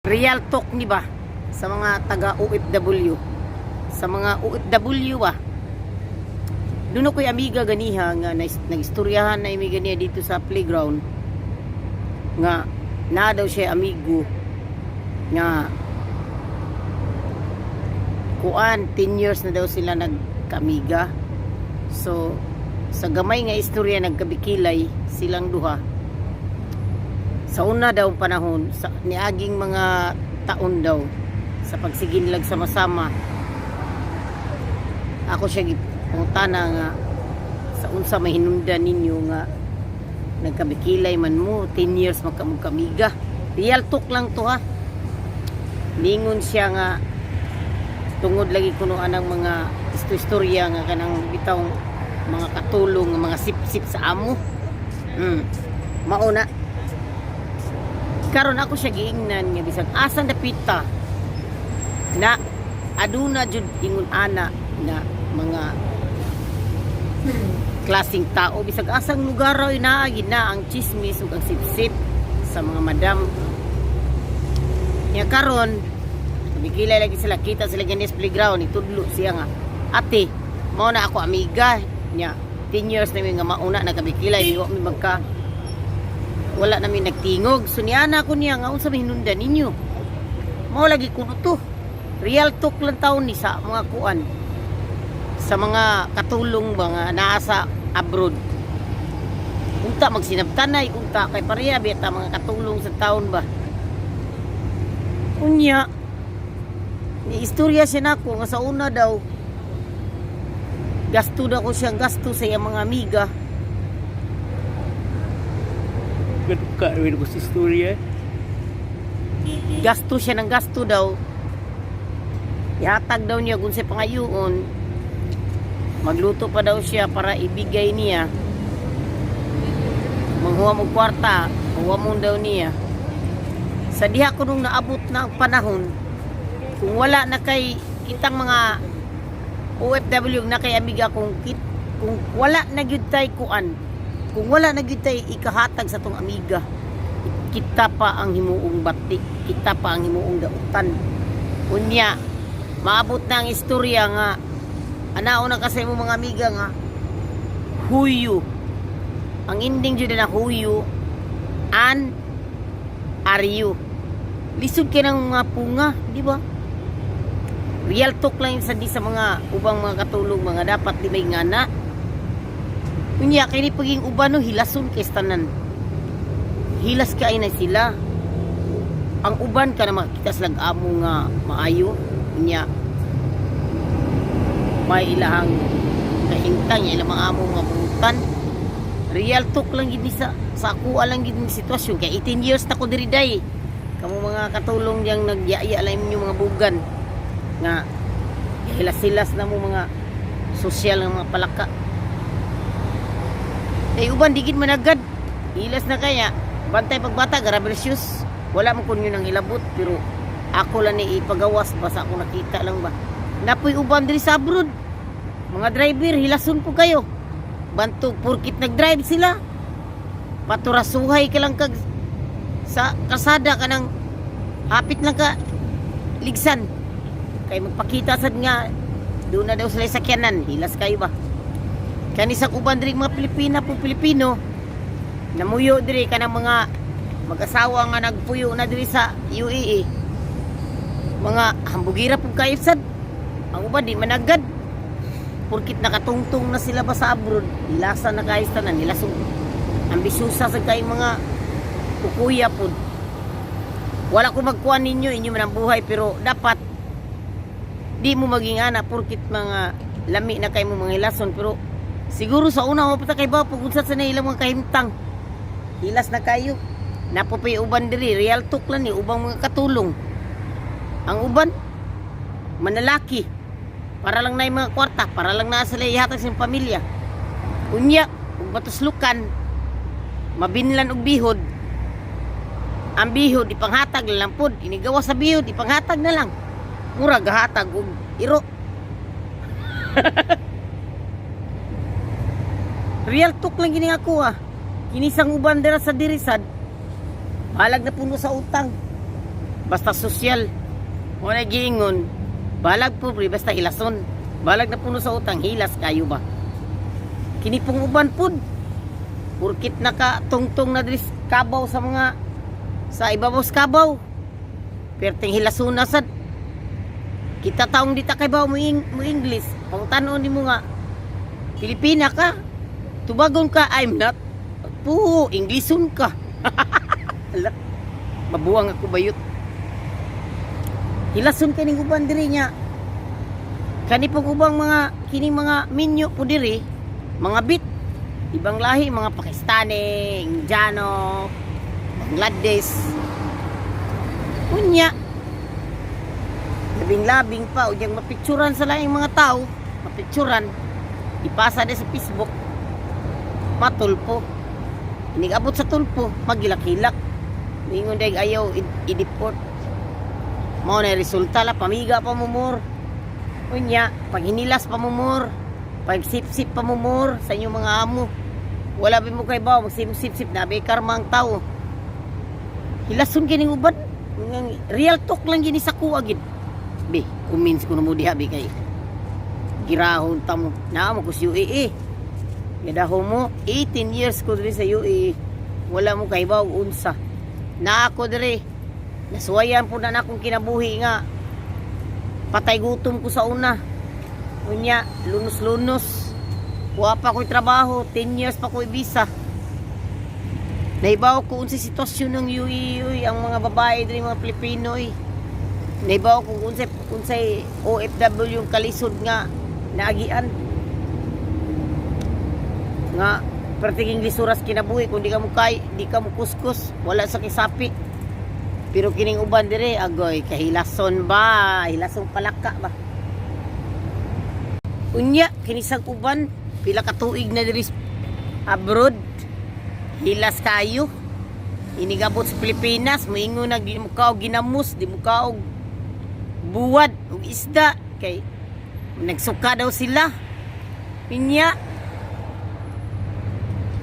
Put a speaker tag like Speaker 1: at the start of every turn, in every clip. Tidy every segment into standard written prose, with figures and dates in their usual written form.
Speaker 1: Real talk ni ba sa mga taga OFW? Sa mga OFW ba? Doon ako'y amiga ganiha nga nagistoryahan na amiga niya dito sa playground nga na daw siya amigo nga kuan, 10 years na daw sila nagkamiga. So sa gamay nga istorya, nagkabikilay silang duha. Sa una daw panahon sa niaging mga taon daw sa pagsiginlag sama-sama, ako siya gipangutana nga sa unsa may hinungdan ninyo nga nagkabikilay man mo, 10 years magkamugkamiga. Real talk lang to ha. Ningon siya nga tungod lagi kuno anang mga istorya nga kanang bitaw mga katulong nga mga sip-sip sa amo. Mauna karon ako siya giingnan nga bisag asan dapita na aduna jud ingon ana na mga klaseng tao. Bisag asang lugar raw naa gid na ang chismis ug ang sip-sip sa mga madam nya. Karon bigila lagi sila, kita sila ganis playground, itudlo siya nga, "Ate, mao na ako amiga nya, 10 years na mi nga mauna nagkabikilay, di wa mi magka, wala nami nagtingog." So niana ko niya nga unsa may hinungdan ninyo. Mao lagi kuno to, real talk lang taon ni sa mga kuan, sa mga katulong ba nga naa sa abroad. Unta magsinabtanay unta kay pareha bita mga katulong sa taon ba. Unya ni istorya siya nako nga sa una daw gasto daw ko siyang gasto sa iyang mga amiga.
Speaker 2: Ganun ka, rin ko sa istorya.
Speaker 1: Gasto siya ng gasto daw, ihatag daw niya kung sa pangayoon, magluto pa daw siya para ibigay niya, manghuwa mo kwarta, huwa mo daw niya. Sa diha ko nung naabot na ang panahon, kung wala na kay kitang mga OFW na kay amiga, kung wala na gyud tay kuan, kung wala na gyud tay ikahatag sa tong amiga, kita pa ang himuong batik, kita pa ang himuong dautan. Unya maabot na ang istorya nga anao na kasi mo mga amiga nga huyo ang ending jud na, huyo an are you. Lisod kay ng mga punga, di ba? Real talk lang yun sa di sa mga ubang mga katulong, mga dapat di may ngana. Unya kini paging uban no, hilason kay tanan, hilas kay na sila. Ang uban ka na makakita sila amo nga maayo, unya may ilahang kahintang ilang mga amo nga butan. Real talk lang gid ni sa ako lang gid ni sitwasyon kay 18 years na ko diri day. Kamo mga katulong diyang nagyaya lang inyo mga bugan nga hilas-hilas na mo mga sosyal nga mga palaka kay uban di gid managad, hilas na kaya bantay pagbata rubber shoes. Wala mo kun yun ang hilabot, pero ako lang ni ipagawas ba sa ako nakita lang ba. Napoy uban diri sa abroad, mga driver, hilason po kayo. Bantog purkit nag-drive sila, paturasuhay ka lang kag sa kasada ka ng hapit lang ka ligsan kay magpakita sad nga doon na daw sila sakyanan. Hilas kayo ba? Kani sa uban diri mga Pilipina po, Pilipino namuyo diri, kanang mga mag-asawa nga nagpuyo na diri sa UAE, mga hambugira pud kayo sad. Ang uban di managad purkit nakatungtong na sila ba sa abroad, hilasa na kayo tanan, hilasong ambisyosa sa kay mga kukuya pud. Wala ko magkuha ninyo, inyo man ang buhay, pero dapat di mo maging ana purkit mga lami na kay mo mga hilason. Pero siguro sa una mo pa kay ba pug unsa sa ilang mga kahimtang, hilas na kayo. Napupay uban diri, real talk lang ni ubang mga katulong. Ang uban manalaki para lang na yung mga kwarta, para lang na sila ihatag sa pamilya. Unya ug batuslukan, mabinlan og bihod. Ang bihod ipanghatag lang pod, inigawa sa bihod ipanghatag na lang, mura gahatag og iro. Real talk lang gini ako ah. Kini sang uban dira sa dirisad, balag na puno sa utang. Basta sosyal. Wala giingon, balag pobre basta hilason. Balag na puno sa utang, hilas kayo ba? Kini pong uban pud. Purkit naka tungtong na diri sa kabaw sa mga sa ibabaw sa kabaw. Perting hilason na sad. Kita taong di ta kay mo, mo English. Pangtan-on nimo nga Pilipina ka. Tubagon ka, I'm not. Puho, Englishon ka. Ala, mabuang ako bayot. Hilason kaning uban diri nya. Kani pong ubang mga kining mga minyo po diri, mga bit ibang lahi, mga Pakistani, Indiano, Bangladesh. Unya, labing-labing pa, unyang mapicturan sa laing mga tao, mapicturan, ipasa din sa Facebook, matulpo. Inigabot sa tulpo, magilak-hilak. Ingon dahil ayaw i-deport. Mao na resulta la, pamiga pa mo more. Unya, pag hinilas pa mo more, pag sip-sip pa mo more sa inyong mga amo. Wala ba mo kay baw, magsip-sip na be karma ang tao. Hilason kining uban. Real talk lang gini sa kuha gid. Be, kumins ko na mo diha be kay girahon ta mo. Naa mo ko sa UAE. Gadaho mo, 18 years ko diri sa UAE. Wala mo kahibaw unsa. Na ako diri. Nasuwayan po na akong kinabuhi nga. Patay gutom ko sa una. Unya, lunos-lunos. Wa pa ko'y trabaho, 10 years pa ko'y visa. Naibaw ko unsa sitwasyon ng UAE, uy, ang mga babae diri, mga Pilipino uy. Naibaw ko unsay unsay OFW yung kalisod nga naagian. Nga pertiging lisuras kinabuhi kung di ka mo kay, di ka mo kuskus, wala sa kisapi. Pero kining uban dire agoy kahilason ba, hilason palaka ba. Unya kinisang uban pila ka tuig na diri abroad. Hilas kayo. Inigabot sa Pilipinas, moingon na di mo kaog ginamos, di mo kaog buwad ug isda kay nagsuka daw sila. Pinya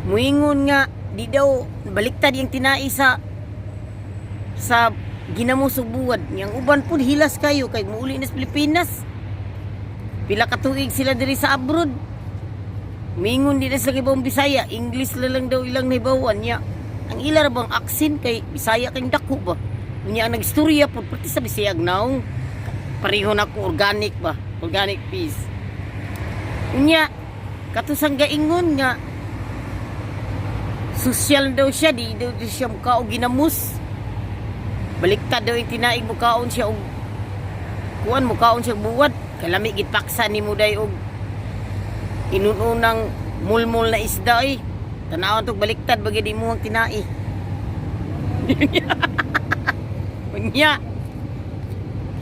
Speaker 1: muingon nga di daw baliktad yung tinai sa ginamos ug buwad. Yang uban pud hilas kayo kay muuli na sa Pilipinas. Pila ka tuig sila diri sa abroad. Mingon di na sila kay Bisaya, English na lang daw ilang nahibawan niya. Ang ila ra bang accent kay Bisaya kay dako ba. Unya ang nagstorya pud pati sa Bisaya naong pareho na ko organic ba, organic peace. Unya katusang gaingon nga social daw siya, di daw di siya mukaog ginamos. Baliktad daw yung tinaig, mukaon siya og kuan, mukaon siya og buwad. Kalami gid paksa ni mo day og inununang mulmul na isda eh. Tanawan tog baliktad bagay di mo ang tinai. Unya.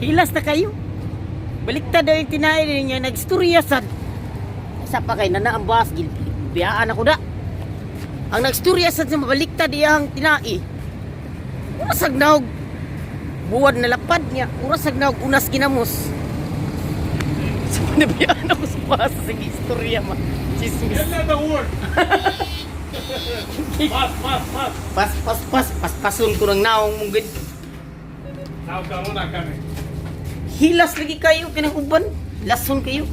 Speaker 1: Hilas na kayo. Baliktad daw yung tinai niya nagstorya sad. Isa pa kay nana ang bus biyaan ako da. Ang nagstorya sad sa mabaliktad iyang tinai. Urasag naog buwad na lapad niya. Urasag naog unas ginamos. So, nabiyaan ako sa bus. Sige, istorya ma. Chismis.
Speaker 2: Yan na the word. Pass, pass, pass.
Speaker 1: Pas, pas, pas. Paspason ko ng naong mong gid.
Speaker 2: Now corona coming.
Speaker 1: Hilas lagi kayo kanang uban. Lason kayo.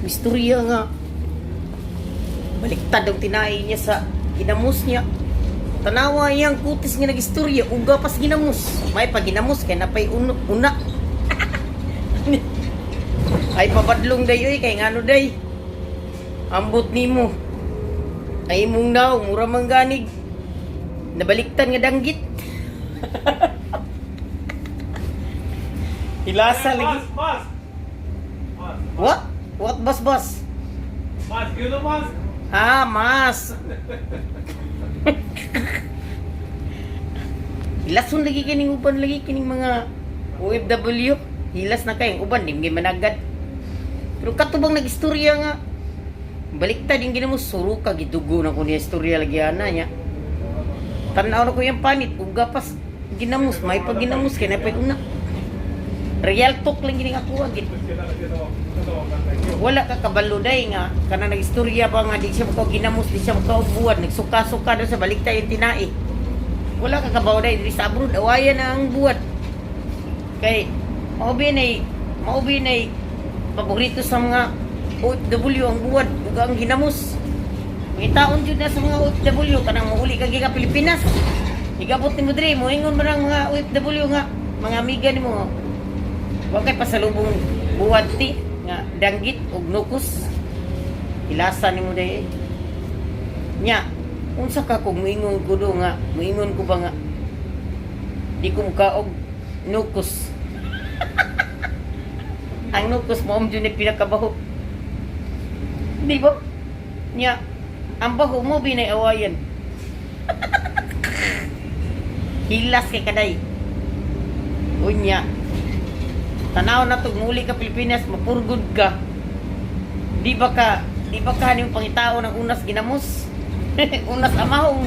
Speaker 1: Istorya nga. Baliktad ang tinai niya sa ginamos niya. Tanawa iyang kutis nga nagistorya, uga pas ginamos. May pa ginamos kay napay una. Ay pabadlong day oy kay ngano day. Ambot nimo. Ay imong naong mura man ganig. Nabaliktad nga danggit. Hilasa lagi.
Speaker 2: Pass, pass. Pass.
Speaker 1: What? What bus bus?
Speaker 2: Pass, you know pass?
Speaker 1: Ah, mas. Hilason lagi kining uban lagi kining mga OFW. Hilas na kayong uban di gyud managad. Pero katubang nagistorya nga baliktad yung ginamo suro ka gidugo na ko niya istorya lagi ana niya. Tan-aw na ko yung panit uga pas ginamos may pag ginamos kay napay una. Real talk lang gini ako gid. Wala ka kabalo day nga kana nagistorya pa nga di siya makaw ginamos, di siya makaw buwad, nagsuka-suka daw sa baliktad yung tinai. Wala ka kabaw day diri sa abroad, awayan na ang buwad. Kay mao bi nay paborito sa mga OFW ang buwad ug ang ginamos. Ngitaon jud na sa mga OFW kanang muuli ka gikan Pilipinas. Igabot nimo diri, moingon man ang mga OFW nga mga amiga nimo. Wa kay pasalubong buwad ti nga danggit ug nukos. Ilasa nimo dai. Nya, unsa ka kung moingon ko do nga, moingon ko ba nga di ko mukaog nukos? Ang nukos mao jud ni pinakabaho. Di ba? Nya, ang baho mao binay awayan. Hilas kay kaday. Unya. Tanaw na to, muli ka Pilipinas, mapurgod ka. Di ba ka niyong pangitao ng unas ginamos? Unas amahong.